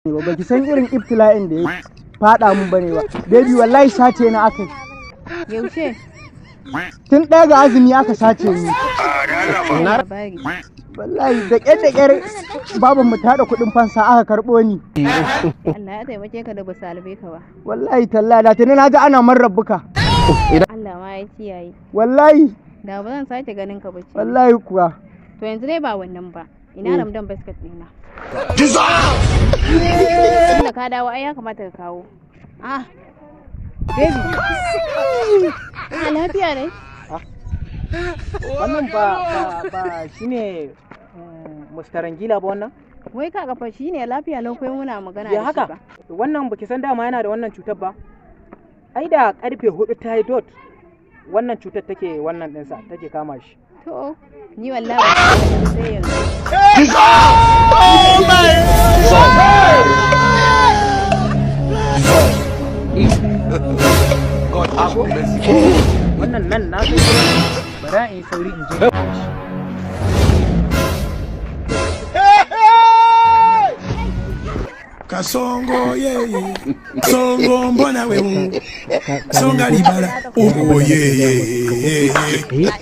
Ba ki san irin ibtila'in da ya fada mun bane ba, baby. Wallahi sace ni aka. Yaushe? Tun 1 ga azumi aka sace ni. Labari. Wallahi da ƙyar da ƙyar baban mu ta da kuɗin fansa aka karɓo ni. Allah ya taimake ka da ba su halbe ka ba. Wallahi tallahi da tuni na ji ana man rabbuka. Allah ma ya kiyaye. Wallahi. Da ba zan sake ganin ka ba ce. Wallahi kuwa. To, yanzu dai ba wannan ba. Ina Ramadan basket ɗina? Tunda ka dawo, ai ya kamata ka kawo. Ah. Baby. Ah, lafiya ne? Wannan ba shine Mr. Rangila ba wannan? Wai ka ga fa shine, lafiya lau kai muna magana Ya da shi haka? ba. Wannan baki san dama yana da wannan cutar ba? Ai da karfe 4 ta yi dot wannan cutar take wannan ɗinsa, take kama shi. To, ni wallahi ba sai yanzu. Oh my God! God have mercy. Wannan nan na san shi. Bara in yi sauri in je in kai shi. Kasongo yeah. Songo mbona we songa libala oh yeah.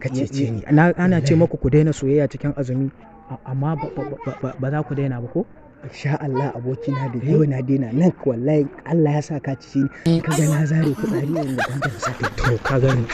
Ka cece ni. Ana ce maku ku daina soyayya cikin azumi, amma ba za ku daina ba ko? Insha Allah, abokina, da yau na daina nan. Wallahi Allah ya sa ka cece ni. Ka ga na zare fitsari wanda ban da saka. To, ka gani.